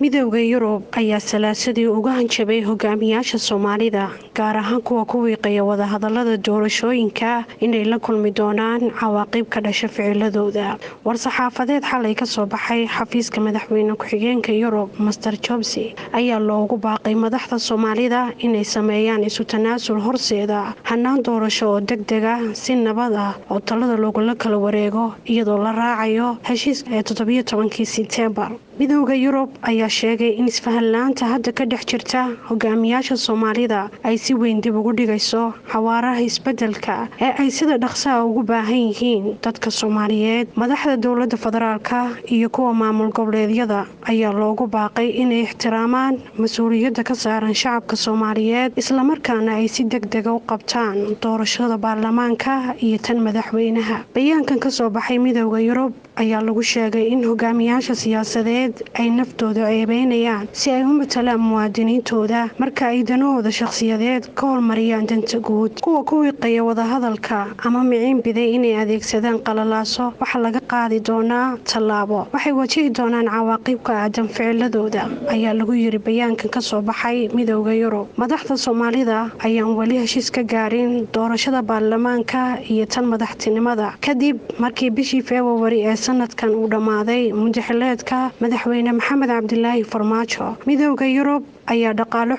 Midowda Yurub ayaa salaasadii uga hanjabay hogaamiyaasha Soomaalida, gaar ahaan kuwa ku wiiqaya wadahadalada doorashooyinka, inay la kulmi doonaan cawaaqib ka dhasha ficiladooda. War-saxaafadeed xalay kasoo baxay xafiiska madaxweyne ku-xigeenka Yurub, Master Jobsi, ayaa loogu baaqay madaxda Soomaalida inay sameeyaan isu tanaasul horseeda hanaan doorasho oo deg deg ah, si nabad ah oo talada loogula kala wareego, iyadoo la raacayo heshiiska ee 17-kii Sebteembar. Midowda Yurub ayaa sheegay in isfahan la-aanta hadda ka dhex jirta hogaamiyaasha Soomaalida ay si weyn dib ugu dhigayso xawaaraha isbedelka ee ay sida dhaqsaha ugu baahan yihiin dadka Soomaaliyeed. Madaxda dowladda federaalka iyo kuwa maamul goboleedyada ayaa loogu baaqay inay ixtiraamaan mas-uuliyadda ka saaran shacabka Soomaaliyeed, islamarkaana ay si deg dega u qabtaan doorashada baarlamaanka iyo tan madaxweynaha. Bayaankan kasoo baxay Midowda Yurub ayaa lagu sheegay in hogaamiyaasha siyaasadeed ay naftooda ceebeynayaan si ay u matalaan muwaadiniintooda marka ay danahooda shakhsiyadeed ka hormariyaan danta guud. Kuwa ku wiiqaya wadahadalka ama miciin biday inay adeegsadaan qalalaaso waxaa laga qaadi doonaa tallaabo, waxay wajihi doonaan cawaaqibka aadan ficiladooda, ayaa lagu yiri bayaankan kasoo baxay Midowda Yurub. Madaxda Soomaalida ayaan weli heshiis ka gaarin doorashada baarlamaanka iyo tan madaxtinimada, kadib markii bishii Februari ee sanadkan uu dhammaaday mudaxileedka madaxweyne Maxamed Cabdilaahi Farmaajo. Midowda Yurub ayaa dhaqaalo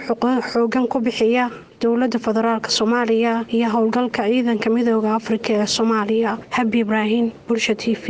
xoogan ku bixiya dowladda federaalk Soomaaliya iyo howlgalka ciidanka Midowda Afrika ee Soomaaliya. Habi Ibraahim, Bulsha TV.